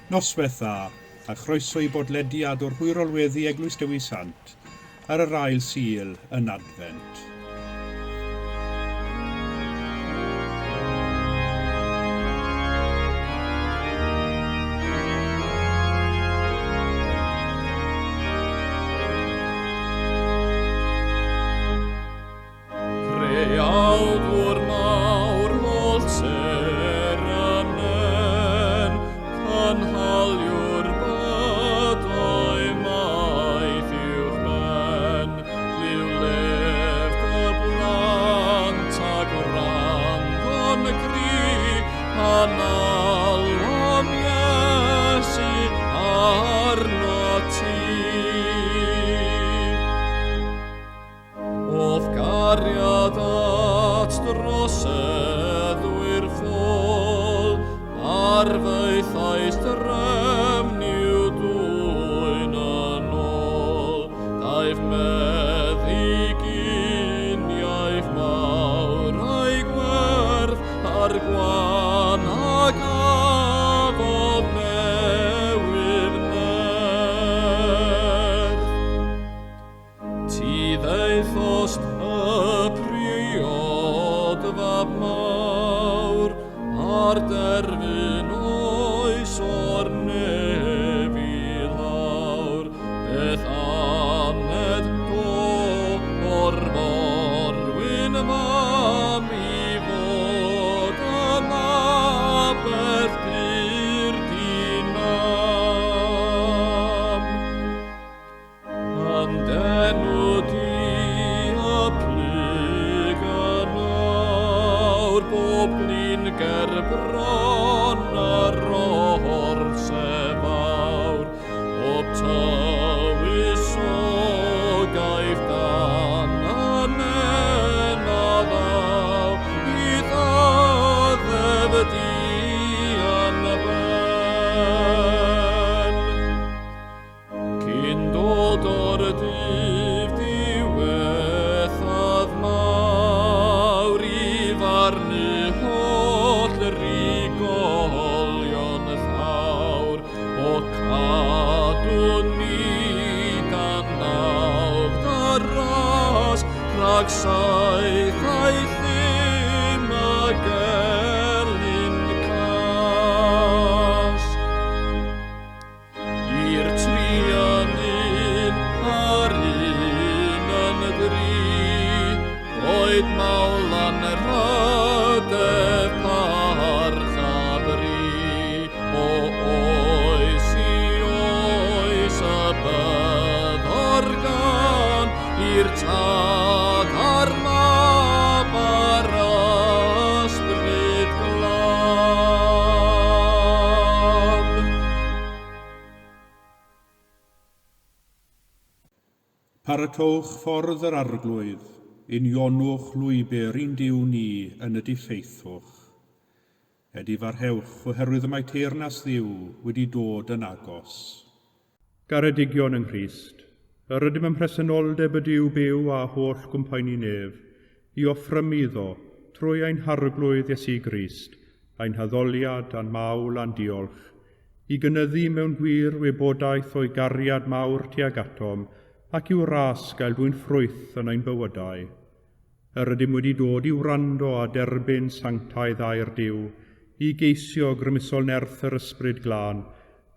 Noswaith dda, a chroeso i bodlediad o'r hwyrolweddi Eglwys Dewi Sant ar yr ail Sul yn Adfent. Creawdwr mawr holl ser y nen, Cynhaliwr bydau maith uwch ben, Clyw lef dy blant a gwrando'n gry, Pan alwom Iesu arnot ti. O'th gariad at droseddwyr ffôl, Ar faethais drefn i'w dwyn yn ôl, Daeth meddyginiaeth mawr a'i gwerth, A'r gwan a gafodd newydd nerth. Ti ddaethost y priod fab mawr, ar derfyn oes o'r nef i lawr, beth aned do o'r forwyn fam i fod yn aberth pur dinam. Yn d'enw di y plyg yn awr, bob glin ger bron yr orsef fawr, bob tywysogaeth dan y nen a ddaw, i'th addef di yn ben. Cyn dod o'r dydd diwethaf mawr i farnu holl rigolion llawr, o cadw ni dan nawdd dy ras, rhag saethau llym y gelyn cas. I'r truan un a'r un yn dri, Boed mawl anrhydedd parch a bri, O oes i oes y byddor gan I'r Tad a'r Mab a'r Ysbryd Glân. Paratowch ffordd yr Arglwydd, unionwch lwybr i'n Duw ni yn y diffeithwch. Edifarhewch, oherwydd y mae teyrnas Dduw wedi dod yn agos. Garedigion yng Nghrist, yr ydym ym mhresenoldeb y Duw byw a holl gwmpaeni nef, i offrymu iddo, trwy ein Harglwydd Iesu Grist, ein haddoliad a'n mawl a'n diolch, i gynyddu mewn gwir wybodaeth o'i gariad mawr tuag atom, ac i'w ras gael dwyn ffrwyth yn ein bywydau. Yr ydym wedi dod i wrando a derbyn sanctaidd air Duw, i geisio grymusol nerth yr Ysbryd Glân,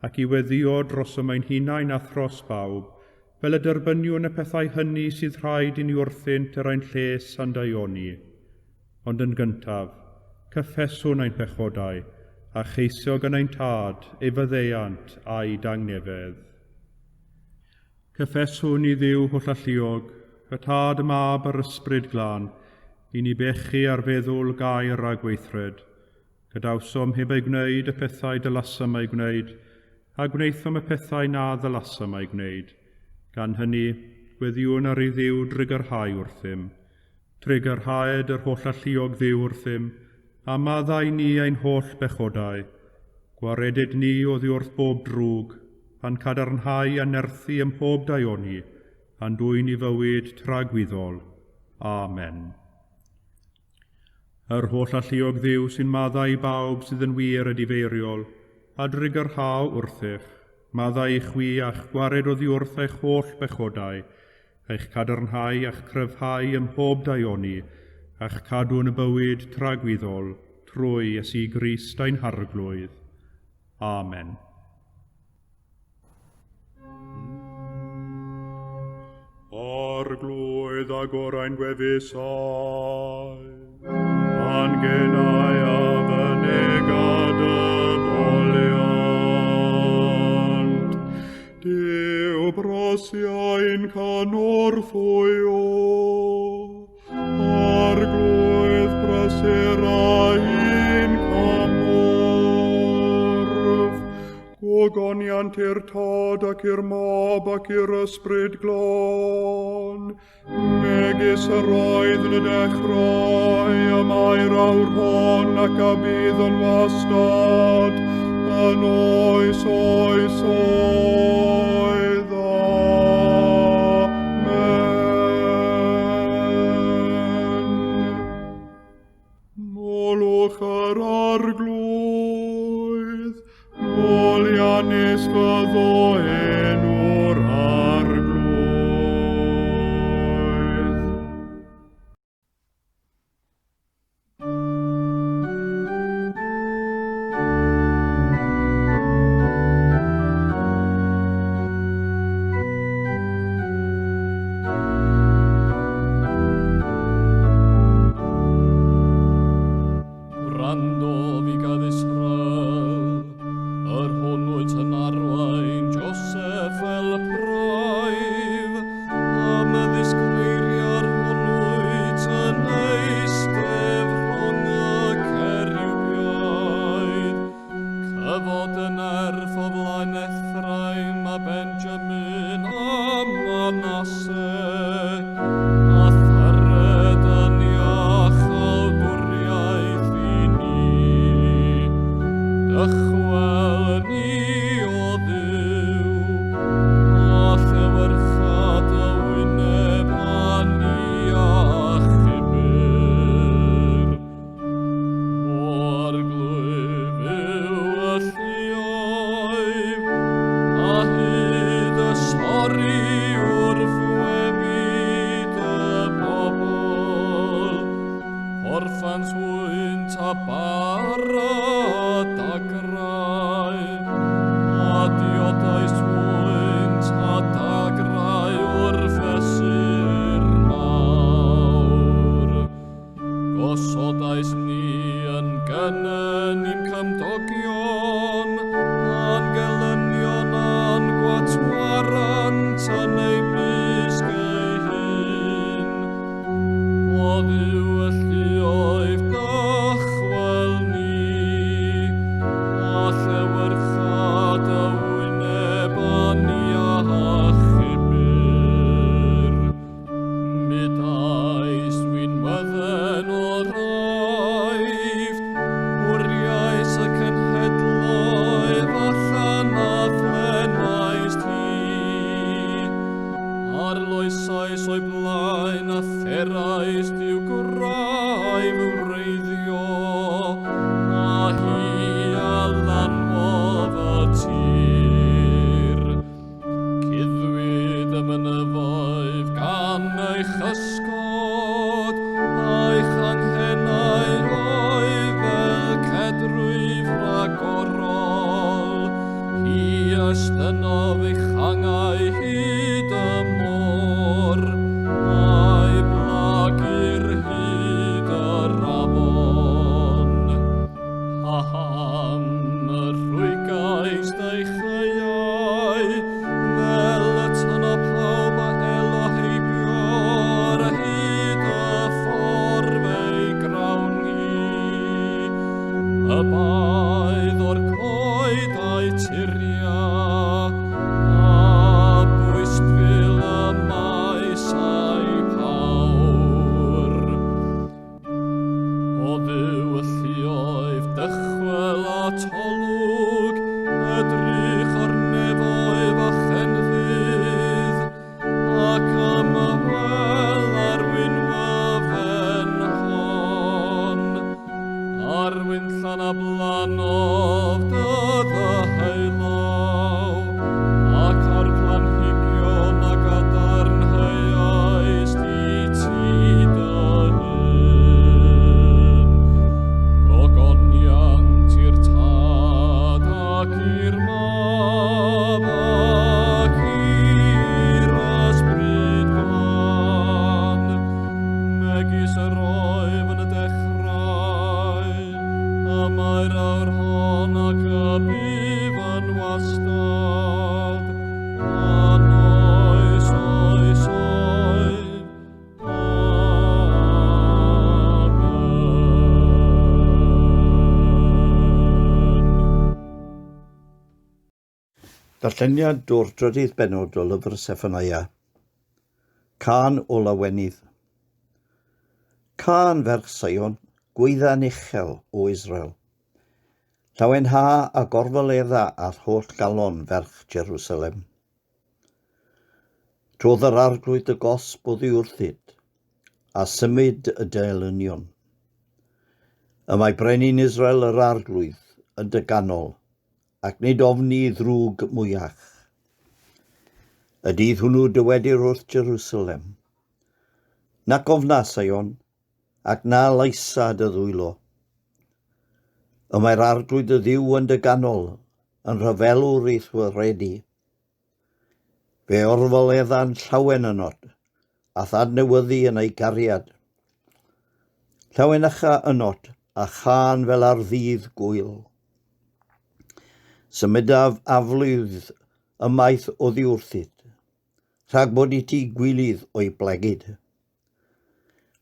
ac i weddïo drosom ein hunain a thros bawb, fel y derbyniwn y pethau hynny sydd rhaid i ni wrthynt er ein lles a'n daioni. Ond yn gyntaf, cyffeswn ein pechodau, a cheisio gan ein Tad ei faddeuant a'i dangnefedd. Cyffeswn i Dduw hollalluog, y Tad, y Mab a'r Ysbryd Glân, i ni bechu ar feddwl, gair a gweithred, Gadawsom heb eu gwneud y pethau dylasom eu gwneud, a gwnaethom y pethau na ddylasom eu gwneud. Gan hynny, gweddïwn ar i Dduw drugarhau wrthym. Trugarhaed yr Hollalluog Dduw wrthym, a maddau ni ein holl bechodau. Gwareded ni oddi wrth bob drwg, a'n cadarnhau a nerthu ym mhob daioni, a'n dwyn i fywyd tragwyddol. Amen. Yr Hollalluog Dduw sy'n maddau i bawb sydd yn wir edifeiriol, a drugarhau wrthych, maddau i chwi a'ch gwared oddi wrth eich holl bechodau, eich cadarnhau a'ch cryfhau ym mhob daioni, a'ch cadw yn y bywyd tragwyddol, trwy Iesu Grist ein Harglwydd. Amen. Arglwydd agor ein gwefusau, a'n genau a fynega dy foliant. Duw brasia ein cynorthwyo, Arglwydd brysur ein cymorth. Gogoniant i'r Tad ac i'r Mab ac i'r Ysbryd Glân, megis yr oedd yn y dechrau, y mae'r awr hon ac a bydd yn wastad, yn oes oes oedd. Amen. Molwch yr Arglwydd, moliannus fyddo enw'r Arglwydd. Gwrando fi gad Israel, yr hwn wyt yn arwain Joseph fel praidd, am y ddisgleiriau'r hwn wyt yn eistedd rhwng y cerubiaid. Cyfod yn erth o flaen Ephraim a Benjamin a Manasseh, a thyred yn iachawdwriaeth i ni. Dychwel ni, o Dduw, a llewyrcha dy wyneb a ni achubir. O Arglwydd yw y lluoedd, a hyd y sori wrth wefyd y bobl. Porffant hwynt a bara dagrau, a diodais hwynt a dagrau wrth fesur mawr. Gosodais ni yn gynnen i'n cymdogion, a'n gelynion a'n gwatwarant yn ei mysg ei hun. O Dduw y lluoedd dychwel ni, a llewyrcha dy wyneb a ni achubir. Mudais winwydden o'r Aifft, bwriais y cenhedloedd allan a thlenais ti. Arloesais o'i blaen a therais diw gwraig wreiddio, a hi a lanwodd y tir. Cuddwyd y mynyddoedd gan ei chysgod, a'i changhennau oedd fel cedrwydd rhagorol. Hi estynnodd ei changau hyd y môr, a'i blagur hyd yr afon. Paham y rhwygaist ei chaeau, fel y tynno pawb a elo heibio ar hyd y ffordd ei grawn hi. Y baedd o'r coed a'i turia, Darlleniad o'r drydydd bennod o lyfr Seffaniah. Cân o lawenydd. Cân ferch Seion, gweidda'n uchel o Israel. Llawenha a gorfoledda â'r holl galon ferch Jerusalem. Trodd yr arglwydd dy gosb oddi wrthyt, a symud y dy elynion. Y mae brenin Israel yr arglwydd yn dy ganol, ac nid ofni ddrwg mwyach. Y dydd hwnnw dywedir wrth Jerusalem, Nac ofna, Seion, ac na laesa dy ddwylo. Y mae'r arglwydd dy ddiw yn dy ganol, yn rhyfelwr i'th waredu. Fe orfoledda'n llawen ynot, a'th adnewyddu yn ei gariad. Llawenycha ynot, a chân fel ar ddydd gwyl. Symudaf aflwydd ymaith oddi wrthyt, rhag bod i ti gwilydd o'i blegid.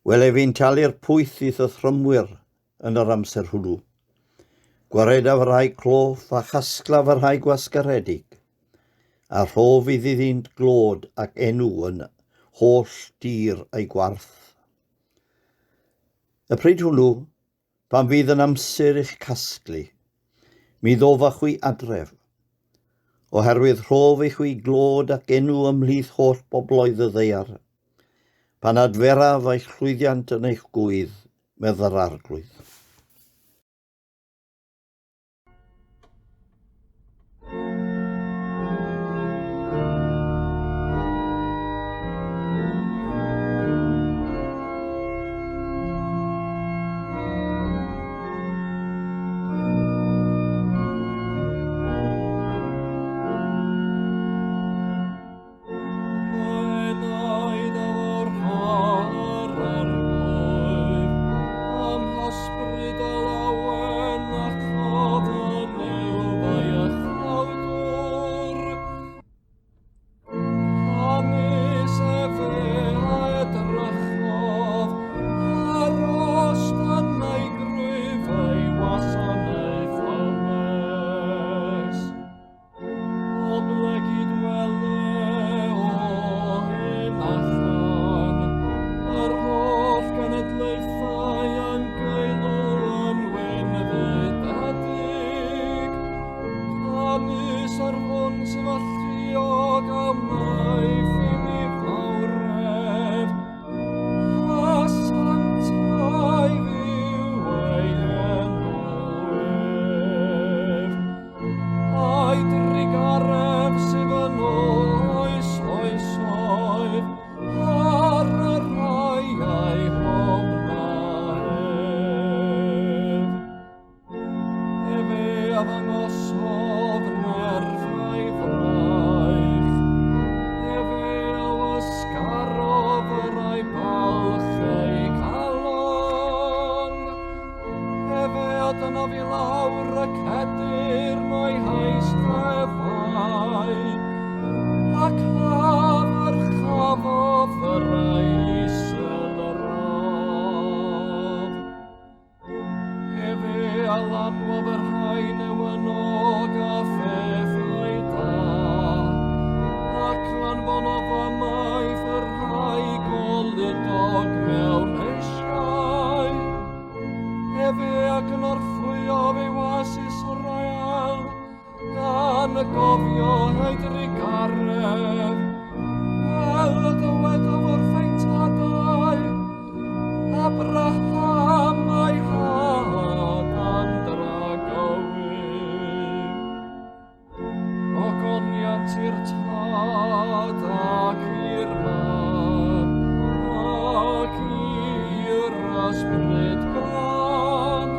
Wele fi'n talu'r pwyth i'th ythrymwyr yn yr amser hwnnw. Gwaredaf y rhai cloff a chasglaf y rhai gwasgaredig, a rhof iddynt glod ac enw yn holl dir ei gwarth. Y pryd hwnnw, pan fydd yn amser i'ch casglu, mi ddof â chwi adref, oherwydd rhof i chwi glod ac enw ymhlith holl bobloedd y ddaear, pan adferaf eich llwyddiant yn eich gwydd, medd yr Arglwydd. Oblegid wele o hyn allan, yr holl genedlaethau yn geilw yn wynfydedig. Canys yr hwn sydd alluog a wnaiff i mi fawredd, a sanctaidd yw ei enw ef. A'i drugaredd sydd yn oes oesoedd ar y rhai a'i hofna ef. Efe a ddangosodd nerth a'i fraich, efe a wasgarodd y rhai balch eu calon. Efe a dynodd i lawr y cedyrn o'i heisteddfau, ac a ddyrchafodd yr isel yr af. Efe a lanwodd yr rhai newynog a phethau da, ac anfonodd ymaith y rhai goludog mewn eisiau. Efe a gynorthwyodd ei was Israel, gan y gofio ei drugaredd, fel y dywedodd wrth ein tadau, Abraham a'i had yn dragywydd. Ogoniant i'r Tad ac i'r Mab ac i'r Ysbryd Glân,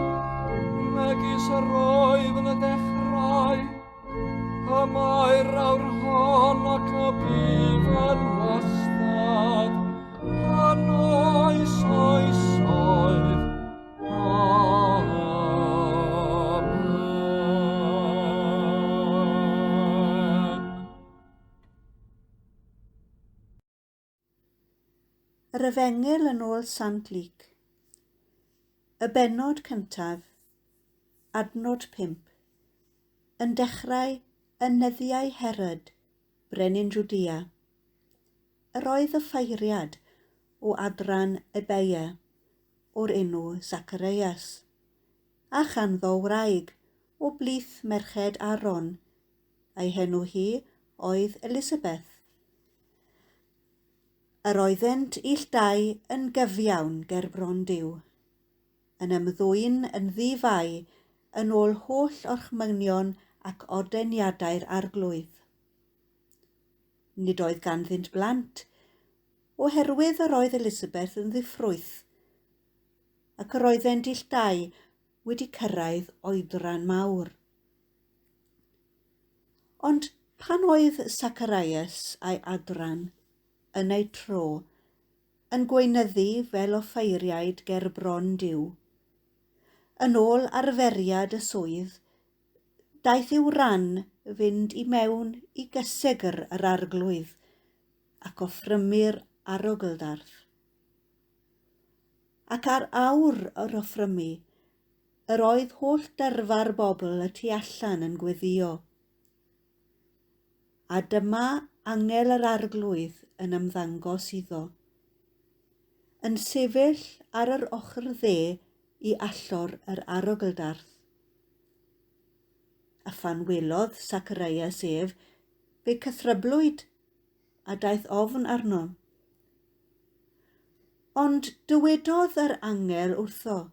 megis yr oedd yn y dechrau, y mae'r awr hon ac y bydd yn wastad, yn oes oesoedd. Amen. Yr Efengyl yn ôl Sant Luc. Y bennod cyntaf, adnod 5, yn dechrau Yn nyddiau Herod, brenin Jwdea, yr oedd offeiriad o adran Ebeia o'r enw Zacharias, a chanddo wraig o blith merched Aaron, a'i henw hi oedd Elisabeth. Yr oeddent ill dau yn gyfiawn ger bron Duw, yn ymddwyn yn ddi-fai yn ôl holl orchmynion ac ordeiniadau'r Arglwydd. Nid oedd ganddynt blant, oherwydd yr oedd Elisabeth yn ddiffrwyth, ac yr oeddent ill dau wedi cyrraedd oedran mawr. Ond pan oedd Zacharias a'i adran yn eu tro yn gweinyddu fel offeiriaid ger bron Duw, yn ôl arferiad y swydd, daeth i'w ran fynd i mewn i gysegr yr Arglwydd ac offrymu'r arogldarth. Ac ar awr yr offrymu, yr oedd holl dyrfa'r bobl y tu allan yn gweddïo. A dyma angel yr Arglwydd yn ymddangos iddo, yn sefyll ar yr ochr dde i allor yr arogldarth. A phan welodd Zacharias ef, fe cythryblwyd, a daeth ofn arno. Ond dywedodd yr angel wrtho,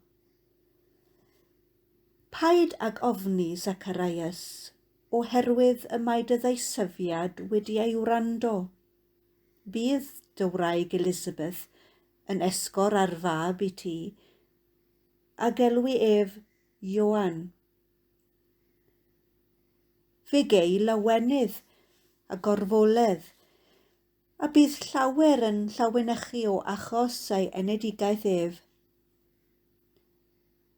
Paid ag ofni, Zacharias, oherwydd y mae dy ddeisyfiad wedi ei wrando. Bydd dy wraig Elisabeth yn esgor ar fab i ti, a gelwi ef Ioan. Fe gei lawenydd a gorfoledd, a bydd llawer yn llawenychu o achos ei enedigaeth ef.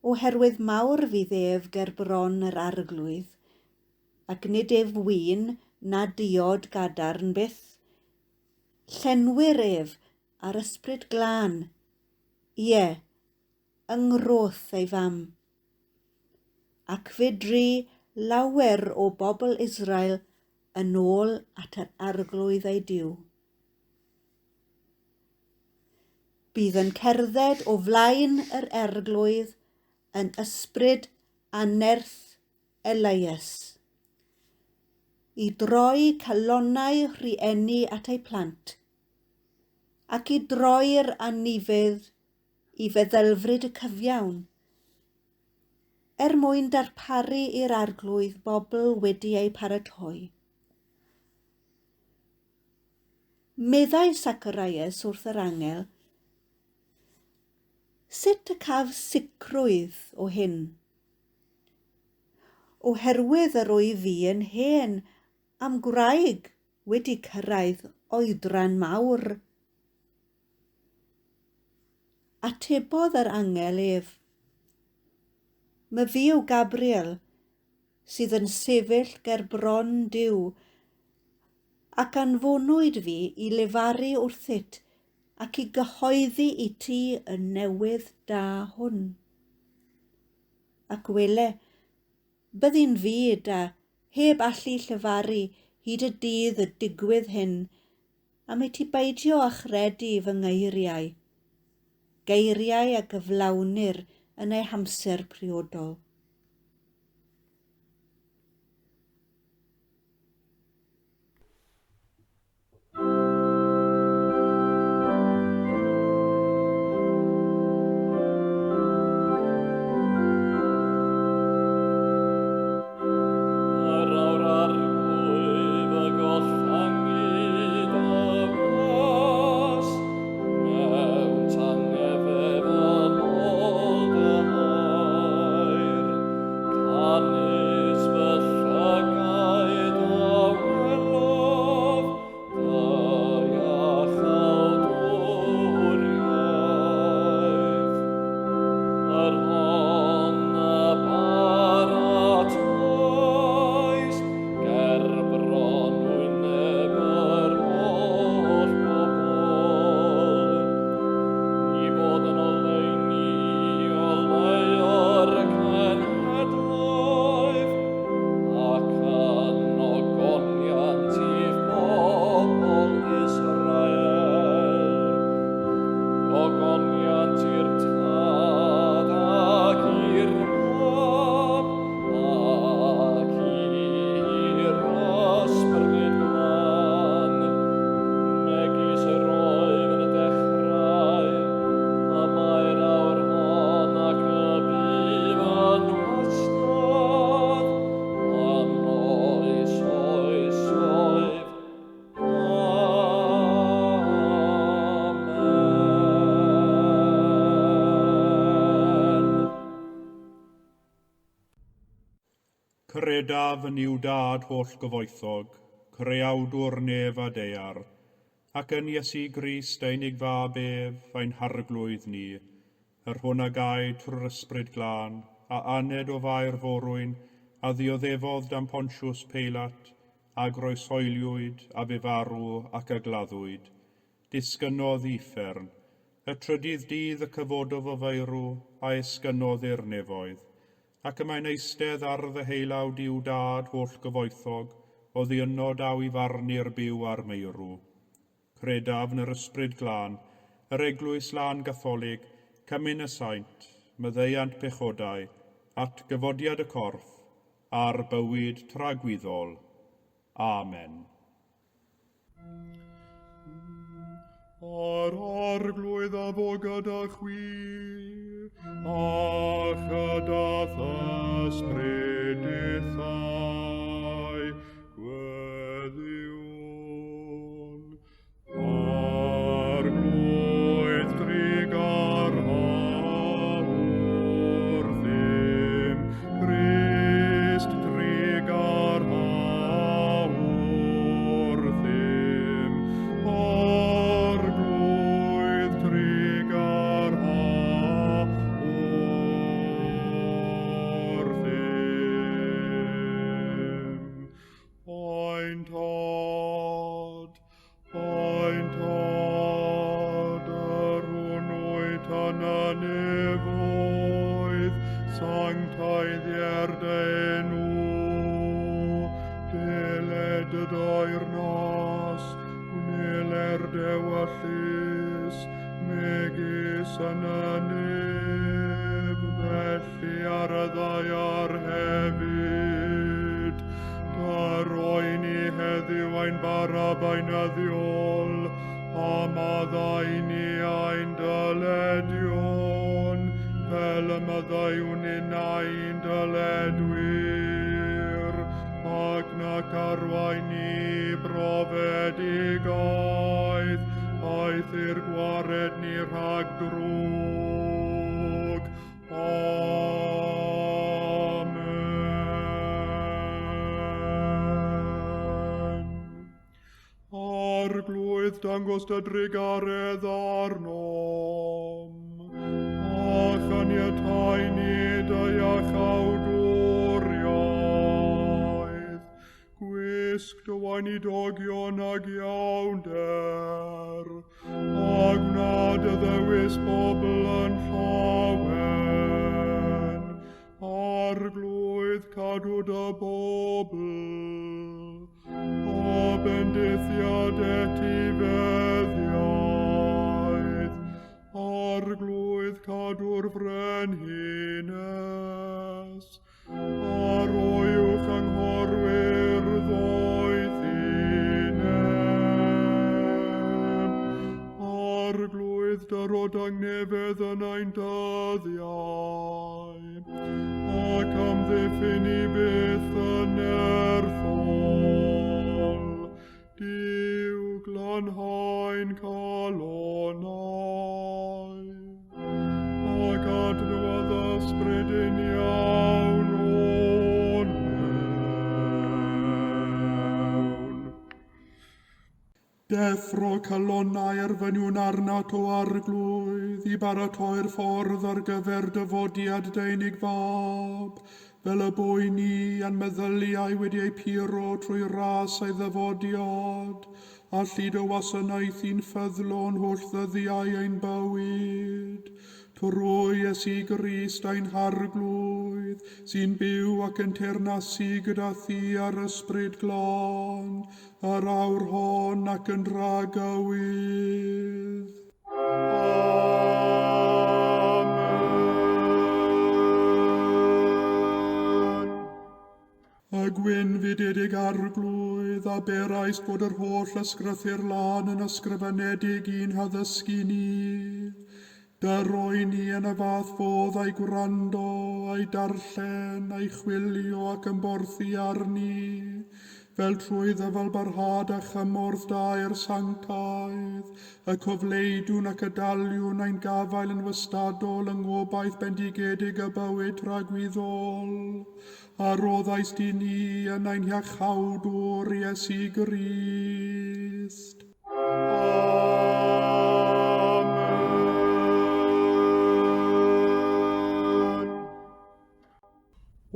Oherwydd mawr fydd ef ger bron yr Arglwydd, ac nid ef win na diod gadarn byth. Llenwir ef â'r Ysbryd Glân, ie, yng ngroth ei fam. Ac fe dry lawer o bobl Israel yn ôl at yr Arglwydd eu Duw. Bydd yn cerdded o flaen yr Arglwydd yn ysbryd a nerth Elias, i droi calonnau rhieni at eu plant, ac i droi'r annifydd i feddylfryd y cyfiawn, er mwyn darparu i'r Arglwydd bobl wedi eu paratoi. Meddai Zacharias wrth yr angel, Sut y caf sicrwydd o hyn? Oherwydd yr wyf fi yn hen a'm gwraig wedi cyrraedd oedran mawr. Atebodd yr angel ef, Myfi yw Gabriel, sydd yn sefyll ger bron Duw, ac anfonwyd fi i lefaru wrthyt ac i gyhoeddi i ti y newydd da hwn. Ac wele, byddi'n fud a heb allu llefaru hyd y dydd y digwydd hyn, am i ti beidio â chredu fy ngeiriau, geiriau a gyflawnir yn eu hamser priodol. Ar awr arglwydd y gollangid y gwas, mewn tangnefedd a ôl dy air. Credaf yn Nuw Dad holl gyfoethog, creawdwr nef a daear, ac yn Iesu Grist ei unig Fab ef, ein Harglwydd ni, yr hwn a gaed trwy'r Ysbryd Glân, a aned o Fair Forwyn, a ddioddefodd dan Pontius Peilat, a groeshoeliwyd, a fu farw, ac a gladdwyd. Disgynnodd i uffern. Y trydydd dydd y cyfododd o feirw, a esgynnodd i'r nefoedd. Ac y mae'n eistedd ar ddeheulaw Duw Dad holl gyfoethog, oddi yno daw i farnu'r byw a'r meirw. Credaf yn yr Ysbryd Glân, yr Eglwys Lân Gatholig, Cymun y Saint, maddeuant pechodau, atgyfodiad y corff, a'r bywyd tragwyddol. Amen. A'r Arglwydd a fo gyda chwi, a chyda th'ysbryd dithau, gweddïwn. Arglwydd drugarha wrthym, Crist drugarha wrthym, Arglwydd drugarha wrthym. Ein Tad, Ein Tad, yr hwn wyt yn y nefoedd, sancteiddier dy enw, deled dy deyrnas, gwneler d'ewyllys, megis yn y nef, felly ar y ddaear hefyd. Dyro i ni heddiw ein bara beunyddiol, a maddau i ni ein dyledion, fel y maddeuwn ninnau i'n dyledwyr, ac nac arwain ni i brofedigaeth, eithr gwared ni rhag drwg. Amen. Arglwydd, dangos dy drugaredd arnom, a chaniatáu ni dy iachawdwriaeth. Gwisg dy weinidogion ag iawnder, a gwna dy ddewis bobl yn llawen. Arglwydd, cadw dy bobl, a bendithiad etifeddiaeth. Arglwydd, cadw'r frenhines, a rhoi uwch anghorwyr ddoethineb. Arglwydd, dyro dangnefedd yn ein dyddiau, ac amddiffyn i byth yn nerthol. Duw, glanhau'n calonnau, ac adnewyddu ysbryd uniawn o'n mewn. Deffro calonnau erfyniwn arnat, o Arglwydd, i baratoi'r ffordd ar gyfer dyfodiad dy unig Fab, fel y bo i ni a'n meddyliau wedi eu puro trwy ras ei ddyfodiad, a allu dy wasanaethu'n ffyddlon holl ddyddiau ein bywyd. Trwy Iesu Grist ein Harglwydd, sy'n byw ac yn teyrnasu gyda thi a'r Ysbryd Glân, yr awr hon ac yn dragywydd. Amen. Y gwynfydedig Arglwydd, a beraist bod yr holl ysgrythur lân yn ysgrifenedig i'n haddysgu ni. Dyro i ni yn y fath fodd a'i gwrando, a'i darllen, a'i chwilio ac ymborthi arni. fel trwy ddyfalbarhad a chymorth da i'r sanctaidd, y cofleidiwn ac y daliwn ein gafael yn wastadol yng ngobaith bendigedig y bywyd tragwyddol, a roddaist i ni yn ein Hiachawdwr Iesu Grist. Amen.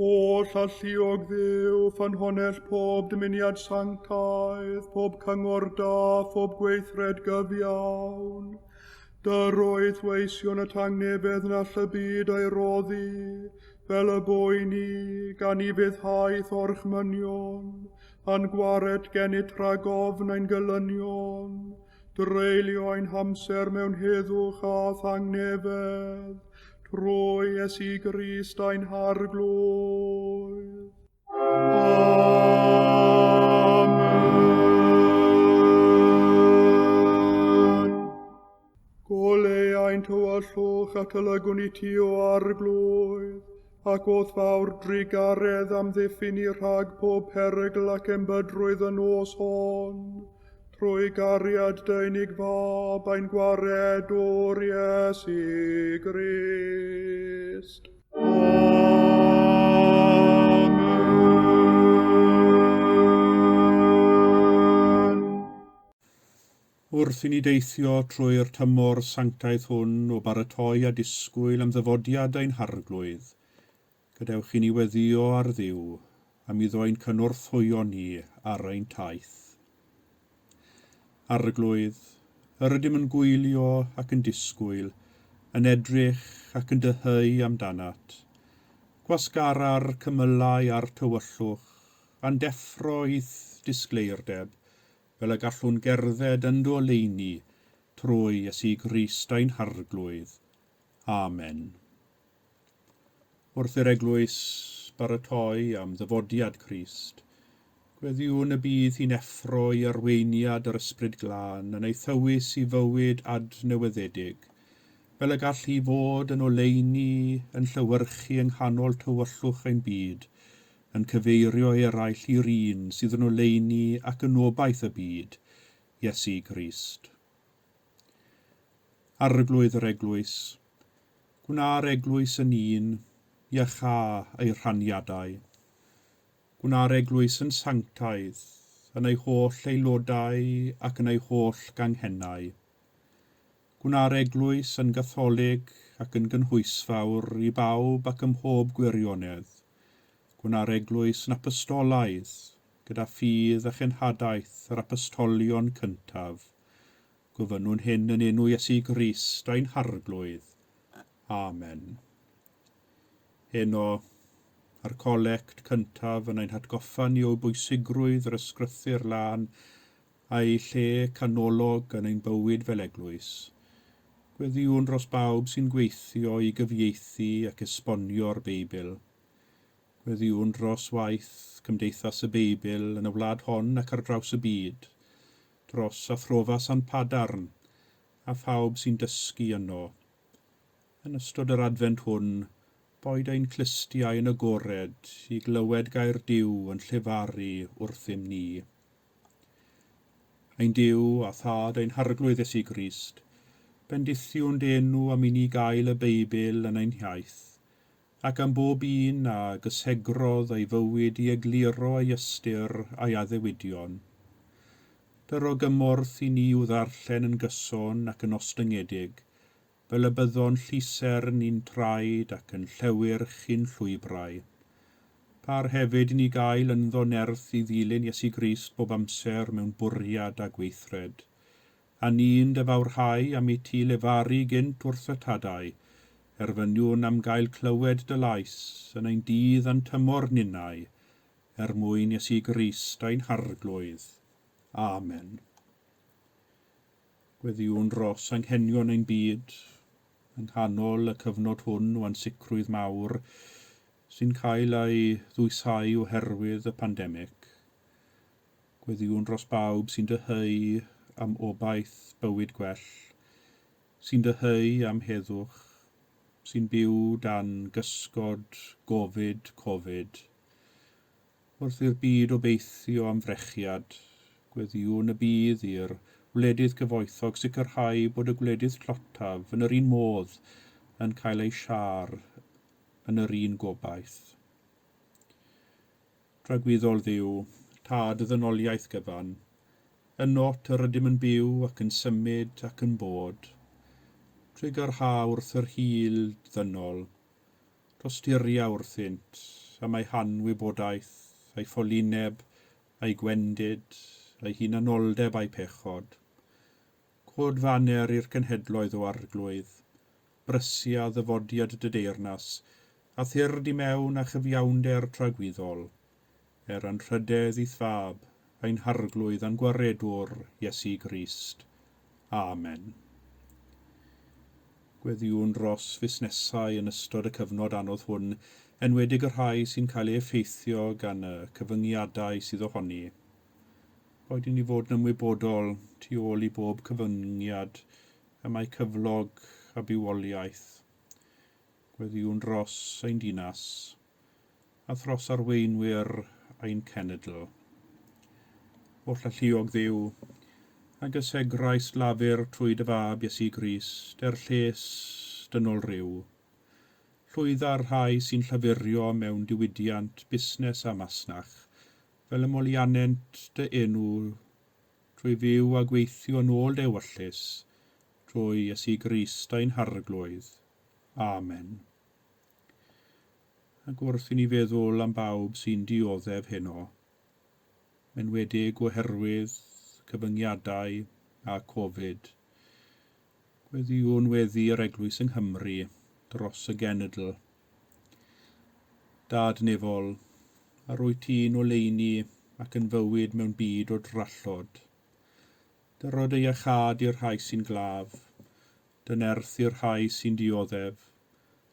Holl alluog Dduw, ffynhonnell pob dymuniad sanctaidd, pob cyngor da, phob gweithred gyfiawn. Dyroedd weision y tangnefedd na all y byd ei roddi, fel y bo i ni, gan i fuddhaeth orchmynion, a'n gwared gennyt rhag ofn ein gelynion, dreulio ein hamser mewn heddwch a thangnefedd, trwy Iesu Grist ein Harglwydd. Amen. Goleu ein tywyllwch a tylygwn i ti o Arglwydd, ac o'th fawr drugaredd amddiffyn ni rhag pob perygl ac embydrwydd y nos hon, trwy gariad dy unig fab ein gwaredwr Iesu Grist. Amen. Wrth i ni deithio trwy'r tymor sanctaidd hwn o baratoi a disgwyl am ddyfodiad ein Harglwydd, gadewch i ni weddïo ar Dduw am iddo ein cynorthwyo ni ar ein taith. Arglwydd, yr ydym yn gwylio ac yn disgwyl, yn edrych ac yn dyheu amdanat. Gwasgara'r cymylau a'r tywyllwch, a'n deffro i'th disgleirdeb, fel y gallwn gerdded yn dy oleuni trwy Iesu Grist ein Harglwydd. Amen. Wrth i'r Eglwys baratoi am ddyfodiad Crist, gweddïwn y bydd hi'n effro i arweiniad yr Ysbryd Glân yn ei thywys i fywyd adnewyddedig, fel y gall hi fod yn oleuni yn llewyrchu yng nghanol tywyllwch ein byd, yn cyfeirio eraill i'r un sydd yn oleuni ac yn obaith y byd, Iesu Grist. Arglwydd yr Eglwys, gwna'r Eglwys yn un, iachâ ei rhaniadau. Gwna'r Eglwys yn sanctaidd, yn ei holl aelodau ac yn ei holl ganghennau. Gwna'r Eglwys yn gatholig ac yn gynhwysfawr i bawb ac ym mhob gwirionedd. Gwna'r Eglwys yn apostolaidd, gyda ffydd a chenhadaeth yr apostolion cyntaf. Gofynnwn hyn yn enw Iesu Grist ein Harglwydd. Amen. Heno, a'r colect cyntaf yn ein hatgoffa ni o bwysigrwydd yr ysgrythur lân a'i lle canolog yn ein bywyd fel eglwys. Gweddïwn dros bawb sy'n gweithio i gyfieithu ac esbonio'r Beibl. Gweddïwn dros waith Cymdeithas y Beibl yn y wlad hon ac ar draws y byd, dros Athrofa San Padarn a phawb sy'n dysgu yno. Yn ystod yr adfent hwn, boed ein clustiau yn agored i glywed gair Duw yn llefaru wrthym ni. Ein Duw a Thad ein Harglwydd Iesu Grist, bendithiwn dy enw am i ni gael y Beibl yn ein hiaith, ac am bob un a gysegrodd ei fywyd i egluro ei ystyr a'i addewidion. Dyro gymorth i ni i'w ddarllen yn gyson ac yn ostyngedig, fel y byddon llusern i'n traed ac yn llewyrch i'n llwybrau. Par hefyd i ni gael ynddo nerth i ddilyn Iesu Grist bob amser mewn bwriad a gweithred. A ni'n dy fawrhau am i ti lefaru gynt wrth y tadau, erfyniwn am gael clywed dy lais yn ein dydd a'n tymor ninnau, er mwyn Iesu Grist ein Harglwydd. Amen. Gweddïwn dros anghenion ein byd, yng nghanol y cyfnod hwn o ansicrwydd mawr sy'n cael ei ddwysáu oherwydd y pandemig. Gweddïwn dros bawb sy'n dyheu am obaith bywyd gwell, sy'n dyheu am heddwch, sy'n byw dan gysgod gofid Covid. Wrth i'r byd obeithio am frechiad, gweddïwn y bydd i'r wledydd cyfoethog sicrhau bod y gwledydd tlotaf yn yr un modd yn cael eu siâr yn yr un gobaith. Tragwyddol Dduw, Tad y ddynoliaeth gyfan, ynot yr ydym yn byw ac yn symud ac yn bod. Trugarha wrth yr hil ddynol, tosturia wrthynt am eu hanwybodaeth, eu ffolineb, eu gwendid, eu hunanoldeb a'u pechod. Cod faner i'r cenhedloedd o Arglwydd, brysia ddyfodiad dy deyrnas, a thyrd i mewn â chyfiawnder tragwyddol, er anrhydedd i'th Fab, ein Harglwydd a'n Gwaredwr, Iesu Grist. Amen. Gweddïwn dros fusnesau yn ystod y cyfnod anodd hwn, enwedig y rhai sy'n cael eu effeithio gan y cyfyngiadau sydd ohoni. Boed i ni fod yn ymwybodol tu ôl i bob cyfyngiad y mae cyflog a bywoliaeth. Gweddïwn dros ein dinas a thros arweinwyr ein cenedl. Oll alluog Dduw, a gysegraist lafur trwy dy Fab Iesu Grist er lles dynol ryw. Llwydda'r rhai sy'n llafurio mewn diwydiant, busnes a masnach, fel y moliannent dy enw trwy fyw a gweithio yn ôl dy ewyllys, trwy Iesu Grist ein Harglwydd. Amen. Ac wrth i ni feddwl am bawb sy'n dioddef heno, enwedig oherwydd cyfyngiadau a Covid, gweddïwn weddi yr Eglwys yng Nghymru dros y genedl. Dad nefol, a rwyt ti'n oleuni ac yn fywyd mewn byd o drallod. Dyro dy iachâd i'r rhai sy'n glaf, dy nerth i'r rhai sy'n dioddef,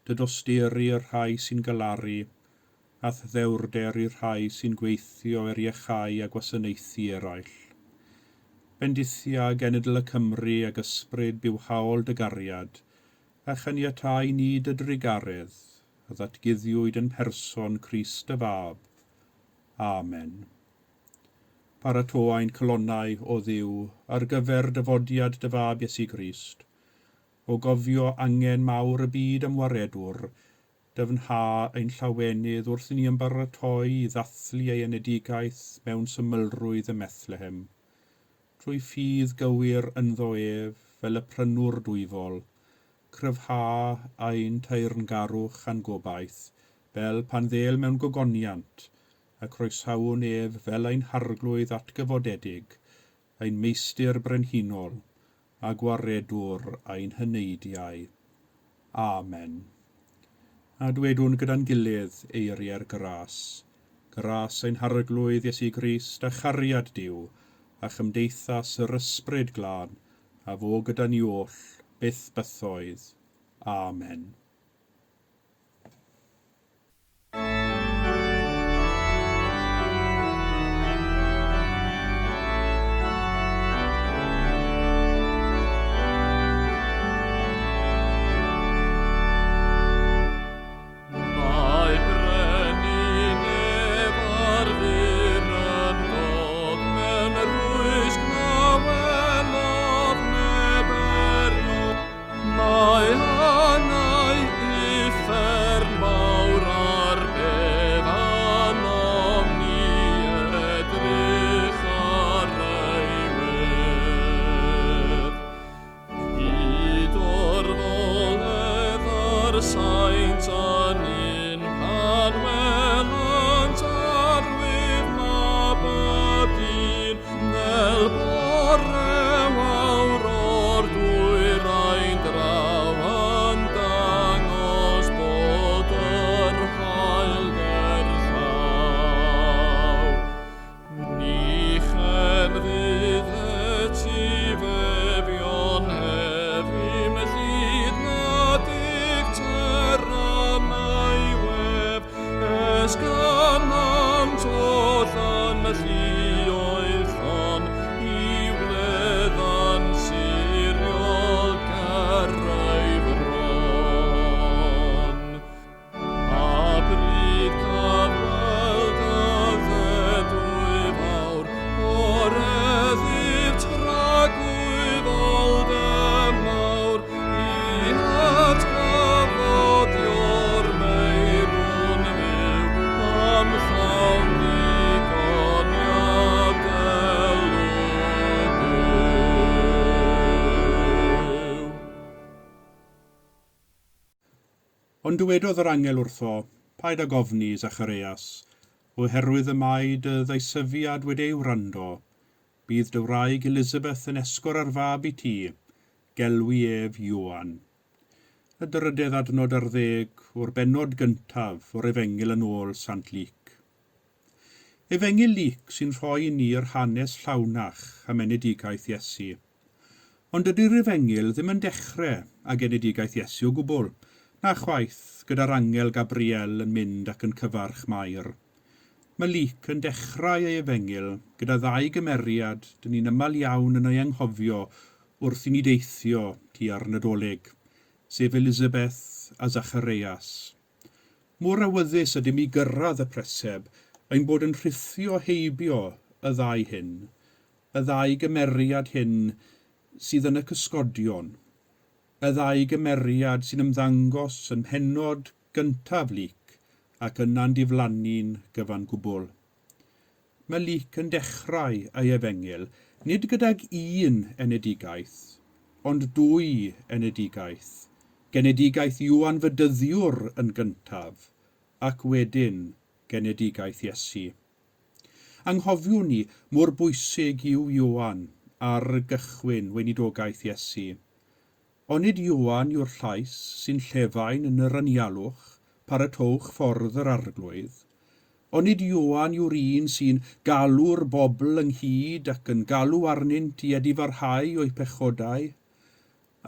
dy dosturi i'r rhai sy'n galaru, a'th ddewrder i'r rhai sy'n gweithio er iachau a gwasanaethu eraill. Bendithia genedl y Cymry ag ysbryd bywhaol dy gariad, a chaniatáu ni dy drugaredd, a ddatguddiwyd yn mherson Crist dy Fab. Amen. Paratoa ein calonnau, o Dduw, ar gyfer dyfodiad dy Fab Iesu Grist. O gofio angen mawr y byd am waredwr, dyfnha ein llawenydd wrth i ni ymbaratoi i ddathlu ei enedigaeth mewn symlrwydd ym Methlehem. Trwy ffydd gywir ynddo ef, fel y prynwr dwyfol, cryfha ein teyrngarwch a'n gobaith, fel pan ddêl mewn gogoniant, a croesawwn ef fel ein Harglwydd atgyfodedig, ein Meistr brenhinol, a Gwaredwr ein heneidiau. Amen. A dwedwn gyda'n gilydd eiriau'r gras. Gras ein Harglwydd Iesu Grist a chariad Duw, a chymdeithas yr Ysbryd Glân, a fo gyda ni oll, byth bythoedd. Amen. Mae brenin ef ar fyr yn dod mewn rwysg na welodd neb erioed. Mae angau Ond dywedodd yr angel wrtho, Paid ag ofni, Zacharias, oherwydd y mae dy ddeisyfiad wedi ei wrando. Bydd dy wraig Elisabeth yn esgor ar fab i ti, gelwi ef Ioan. Y drydedd adnod ar ddeg o'r bennod gyntaf o'r Efengyl yn ôl Sant Luc. Efengyl Luc sy'n rhoi i ni yr hanes llawnach am enedigaeth Iesu. Ond dydy'r Efengyl ddim yn dechrau â genedigaeth Iesu o gwbl, na chwaith gyda'r angel Gabriel yn mynd ac yn cyfarch Mair. Mae Luc yn dechrau ei Efengyl gyda ddau gymeriad dyn ni'n aml iawn yn ei anghofio wrth i ni deithio tua'r Nadolig, sef Elisabeth a Zachareias. Mor awyddus ydym i gyrraedd y preseb ein bod yn rhithio heibio y ddau hyn, y ddau gymeriad hyn sydd yn y cysgodion, y ddau gymeriad sy'n ymddangos yn mhennod gyntaf Luc ac yna'n diflannu'n gyfan gwbl. Mae Luc yn dechrau ei efengyl nid gydag un enedigaeth, ond dwy enedigaeth, genedigaeth Ioan Fedyddiwr yn gyntaf, ac wedyn genedigaeth Iesu. Anghofiwn ni mor bwysig yw Ioan ar gychwyn weinidogaeth Iesu. Onid Ioan yw'r llais sy'n llefain yn yr anialwch, paratowch ffordd yr Arglwydd? Onid Ioan yw'r un sy'n galw'r bobl ynghyd ac yn galw arnynt i edifarhau o'u pechodau?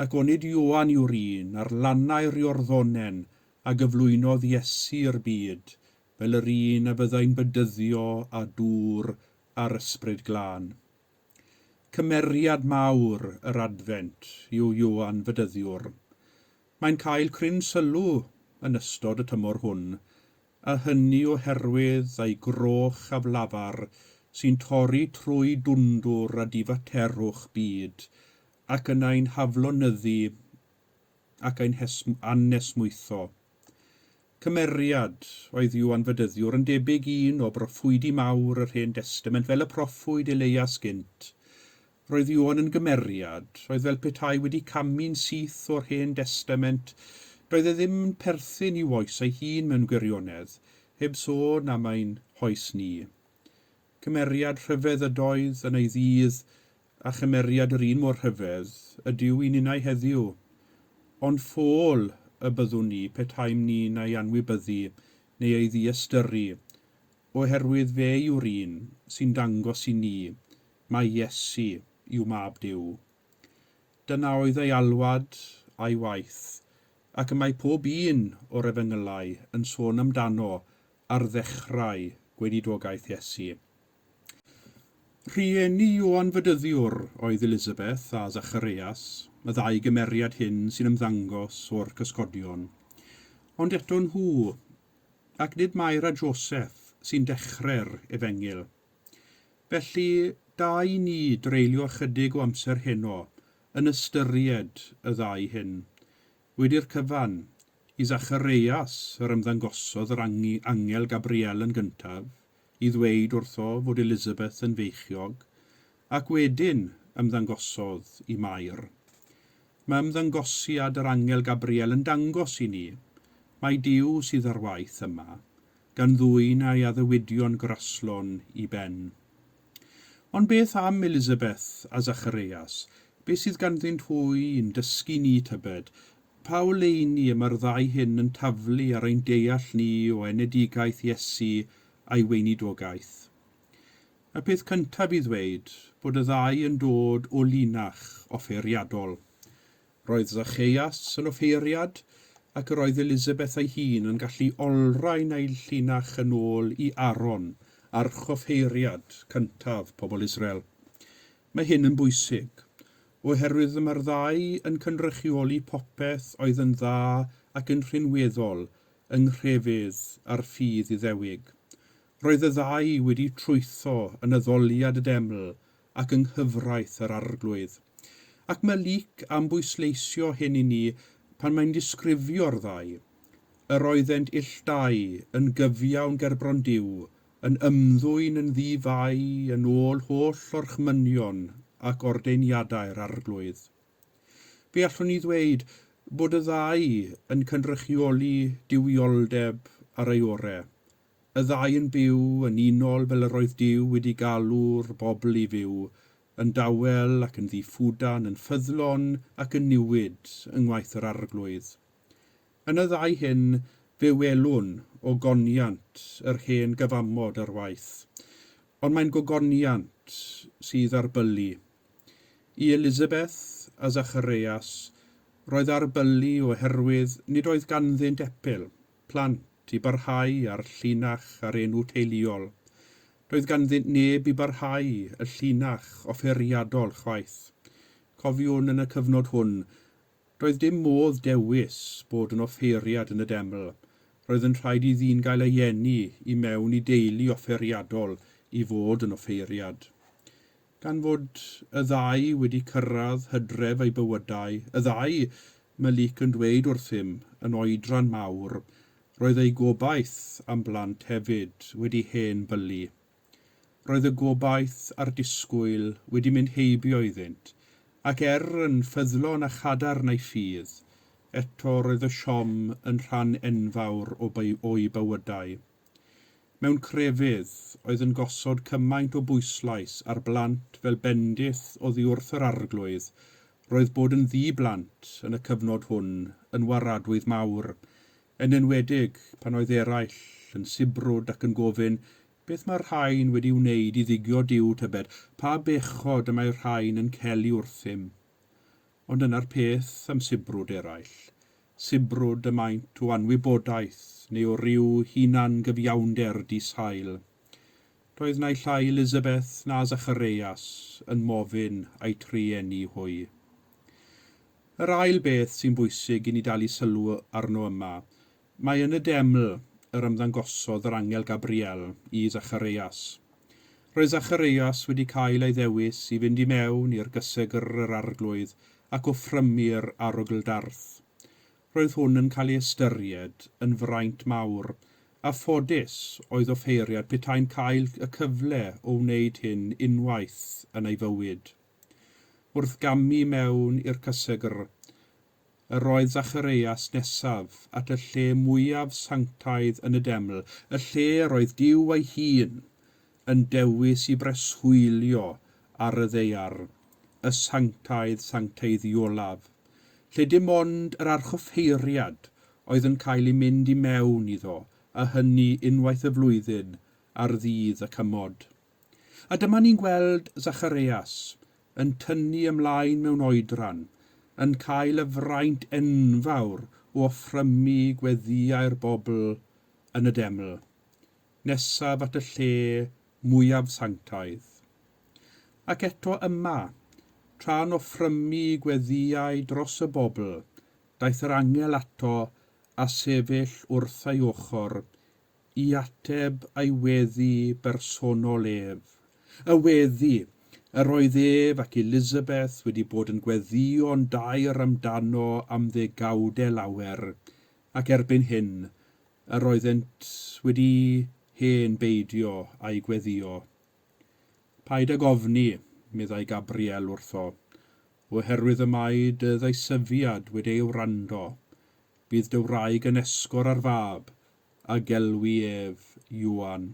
Ac onid Ioan yw'r un ar lannau'r Iorddonen a gyflwynodd Iesu i'r byd fel yr un a fyddai'n bedyddio â dŵr a'r Ysbryd Glân? Cymeriad mawr yr Adfent yw Ioan Fedyddiwr. Mae'n cael cryn sylw yn ystod y tymor hwn, a hynny oherwydd ei groch aflafar sy'n torri trwy dwndwr a difaterwch byd ac yn ein haflonyddu ac ein anesmwytho. Cymeriad oedd Ioan Fedyddiwr yn debyg i un o broffwydi mawr yr Hen Destament fel y proffwyd Eleias gynt. Roedd Ioan yn gymeriad oedd fel petai wedi camu'n syth o'r Hen Destament. Doedd e ddim yn perthyn i'w oes ei hun mewn gwirionedd, heb sôn am ein hoes ni. Cymeriad rhyfedd ydoedd yn ei ddydd, a chymeriad yr un mor rhyfedd ydyw i ninnau heddiw. Ond ffôl y byddwn ni petaem ni'n ei anwybyddu neu ei ddiystyru, oherwydd fe yw'r un sy'n dangos i ni mai Iesu yw Mab Duw. Dyna oedd ei alwad a'i waith, ac y mae pob un o'r Efengylau yn sôn amdano ar ddechrau gweinidogaeth Iesu. Rhieni Ioan Fedyddiwr oedd Elisabeth a Zacharias, y ddau gymeriad hyn sy'n ymddangos o'r cysgodion. Ond eto nhw, ac nid Mair a Joseph, sy'n dechrau'r efengyl. Felly, da i ni dreulio ychydig o amser heno yn ystyried y ddau hyn. Wedi'r cyfan, i Zachareias yr ymddangosodd yr angel Gabriel yn gyntaf, i ddweud wrtho fod Elisabeth yn feichiog, ac wedyn ymddangosodd i Mair. Mae ymddangosiad yr angel Gabriel yn dangos i ni mai Duw sydd ar waith yma, gan ddwyn ei addewidion graslon i ben. Ond beth am Elisabeth a Zachareias? Beth sydd ganddynt hwy i'n dysgu ni, tybed? Pa oleuni y mae'r ddau hyn yn taflu ar ein deall ni o enedigaeth Iesu a'i weinidogaeth? Y peth cyntaf i ddweud bod y ddau yn dod o linach offeiriadol. Roedd Zacheas yn offeiriad, ac yr oedd Elisabeth ei hun yn gallu olrhain ei llinach yn ôl i Aaron, archoffeiriad cyntaf pobl Israel. Mae hyn yn bwysig, oherwydd y mae'r ddau yn cynrychioli popeth oedd yn dda ac yn rhinweddol yng nghrefydd a'r ffydd Iddewig. Roedd y ddau wedi trwytho yn addoliad y deml ac yng nghyfraith yr Arglwydd. Ac mae Luc am bwysleisio hyn i ni pan mae'n disgrifio'r ddau. Yr oeddent ill dau yn gyfiawn gerbron Duw, yn ymddwyn yn ddi-fai yn ôl holl orchmynion ac ordeiniadau'r Arglwydd. Fe allwn ni ddweud bod y ddau yn cynrychioli duwioldeb ar ei orau. Y ddau yn byw yn unol fel yr oedd Duw wedi galw'r bobl i fyw, yn dawel ac yn ddiffwdan, yn ffyddlon ac yn niwyd yng ngwaith yr Arglwydd. Yn y ddau hyn fe welwn ogoniant yr hen gyfamod ar waith. Ond mae'n gogoniant sydd ar bylu. I Elizabeth a Zacharias roedd ar bylu oherwydd nid oedd ganddynt epil, plant, i barhau â'r llinach a'r enw teuluol. Doedd ganddynt neb i barhau y llinach offeiriadol chwaith. Cofiwn yn y cyfnod hwn, doedd dim modd dewis bod yn offeiriad yn y deml. Roedd yn rhaid i ddyn gael ei eni i mewn i deulu offeiriadol i fod yn offeiriad. Gan fod y ddau wedi cyrraedd hydref eu bywydau, y ddau, mae Luc yn dweud wrthym, yn oedran mawr, roedd eu gobaith am blant hefyd wedi hen bylu. Roedd y gobaith a'r disgwyl wedi mynd heibio iddynt, ac er yn ffyddlon a chadarn eu ffydd, eto roedd y siom yn rhan enfawr o'u bywydau. Mewn crefydd oedd yn gosod cymaint o bwyslais ar blant fel bendith oddi wrth yr Arglwydd, roedd bod yn ddi-blant yn y cyfnod hwn yn waradwydd mawr, yn enwedig pan oedd eraill yn sibrwd ac yn gofyn, Beth mae'r rhain wedi wneud i ddigio Duw tybed? Pa bechod y mae'r rhain yn celu wrthym? Ond dyna'r peth am sibrwd eraill. Sibrwd y maent o anwybodaeth neu o ryw hunan-gyfiawnder di-sail. Doedd naill ai Elizabeth na Zachareias yn mofyn a'u trueni hwy. Yr ail beth sy'n bwysig i ni dalu sylw arno yma, mae yn y deml yr ymddangosodd yr angel Gabriel i Zachareias. Roedd Zachareias wedi cael ei ddewis i fynd i mewn i'r gysegr yr Arglwydd ac offrymu'r arogl-darth. Roedd hwn yn cael ei ystyried yn fraint mawr, a ffodus oedd offeiriad petai'n cael y cyfle o wneud hyn unwaith yn ei fywyd. Wrth gamu mewn i'r cysegr, yr oedd Zachareias nesaf at y lle mwyaf sanctaidd yn y deml, y lle yr oedd Duw ei hun yn dewis i breswylio ar y ddaear, y sanctaidd sancteiddiolaf, lle dim ond yr archoffeiriad oedd yn cael ei mynd i mewn iddo, a hynny unwaith y flwyddyn ar ddydd y cymod. A dyma ni'n gweld Zachareias yn tynnu ymlaen mewn oedran, yn cael y fraint enfawr o offrymu gweddïau'r bobl yn y deml, nesaf at y lle mwyaf sanctaidd. Ac eto yma, tra'n offrymu gweddïau dros y bobl, daeth yr angel ato a sefyll wrth ei ochr i ateb ei weddi bersonol ef. Y weddi yr oedd ef ac Elizabeth wedi bod yn gweddïo'n daer amdano am ddegawdau lawer, ac erbyn hyn yr oeddent wedi hen beidio â'i gweddïo. Paid ag ofni, meddai Gabriel wrtho, oherwydd y mae dy ddeisyfiad wedi ei wrando. Bydd dy wraig yn esgor ar fab, a gelwi ef Ioan.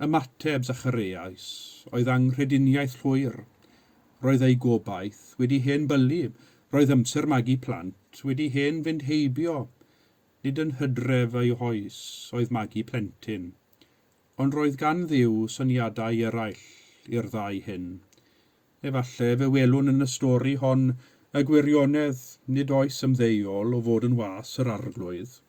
Ymateb Zachareias oedd anghrediniaeth llwyr. Roedd ei gobaith wedi hen bylu, roedd amser magu plant wedi hen fynd heibio. Nid yn hydref ei oes oedd magu plentyn. Ond roedd gan Dduw syniadau eraill i'r ddau hyn. Efallai fe welwn yn y stori hon y gwirionedd nid oes ymddeol o fod yn was yr Arglwydd.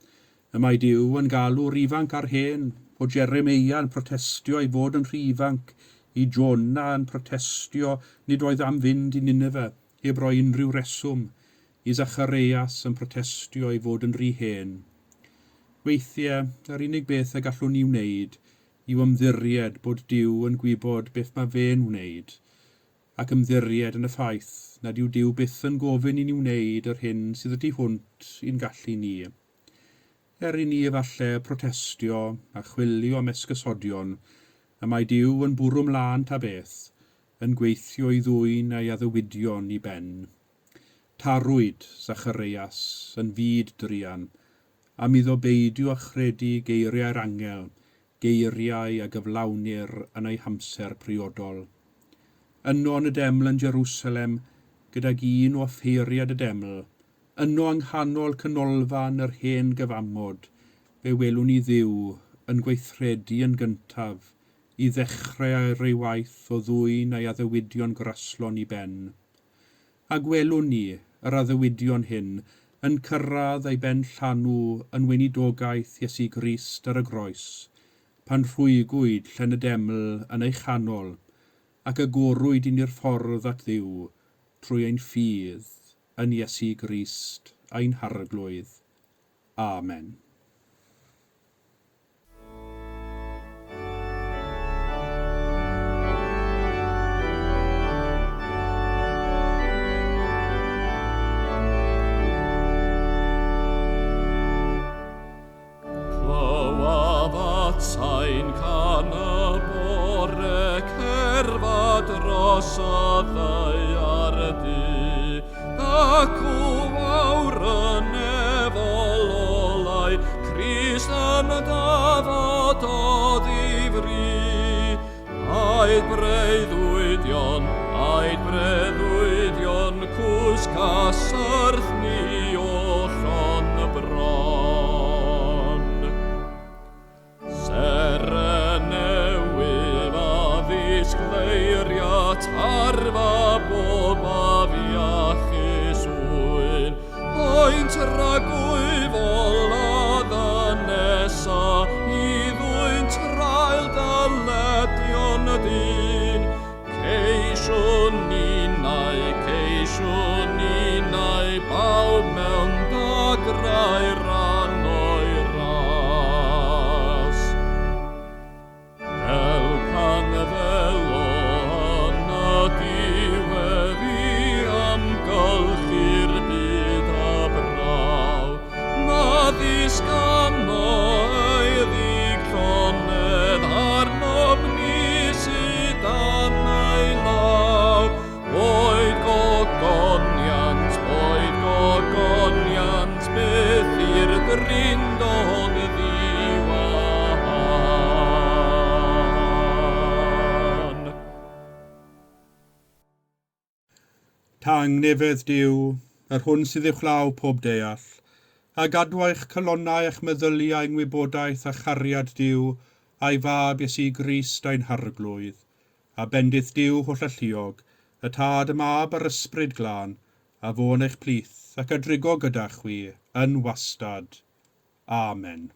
Y mae Duw yn galw'r ifanc a'r hen, o Jeremeia yn protestio ei fod yn rhy ifanc, i Jona yn protestio nid oedd am fynd i Nineveh heb roi unrhyw reswm, i Zachareias yn protestio ei fod yn rhy hen. Weithiau, yr unig beth y gallwn ni wneud yw ymddiried bod Duw yn gwybod beth mae fe'n wneud, ac ymddiried yn y ffaith nad yw Duw byth yn gofyn i ni wneud yr hyn sydd y tu hwnt i'n gallu ni. Er i ni efallai protestio a chwilio am esgusodion, y mae Duw yn bwrw mlân ta beth, yn gweithio i ddwyn ei addewidion i ben. Tarwyd Zachareias yn fyd druan am iddo beidio â chredu geiriau'r angel, geiriau a gyflawnir yn eu hamser priodol. Yno yn y deml yn Jerusalem, gydag un o offeiriad y deml, yno yng nghanol canolfan yr hen gyfamod, fe welwn ni Dduw yn gweithredu yn gyntaf i ddechrau ar ei waith o ddwyn ei addewidion graslon i ben. A gwelwn ni yr addewidion hyn yn cyrraedd ei ben llanw yn weinidogaeth Iesu Grist ar y groes, pan rhwygwyd llen y deml yn ei chanol, ac agorwyd i ni'r ffordd at Dduw trwy ein ffydd yn Iesu Grist ein Harglwydd. Amen. Clywaf atsain can y bore, cerfa dros y ddaear du, ac wawr y nefol olau, Crist yn dyfod o ddifri. Aed breuddwydion, aed breuddwydion, cwsg a syrth ni oll o'n bron. Seren newydd a ddisgleiria tarfa bob afiachus ŵyn, Oen tragwyddol a ddynesa i ddwyn traul dyledion y dyn. Ceisiwn ninnau, ceisiwn ninnau, bawb mewn dagrau ran o'i ras. Fel pan ddelo yn y diwedd i amgylchu'r byd a braw, na ddisgano ei ddig llonydd arnom ni sydd dan ei law. Boed gogoniant, boed gogoniant, byth i'r drindod ddiwahan. Tangnefedd Duw, yr hwn sydd uwchlaw pob deall, a gadw eich calonnau a'ch meddyliau yng ngwybodaeth a chariad Duw a'i fab Iesu Grist ein Harglwydd, a bendith Duw hollalluog, y Tad, y Mab a'r Ysbryd Glân, a fo yn eich plith ac a drigo gyda chwi yn wastad. Amen.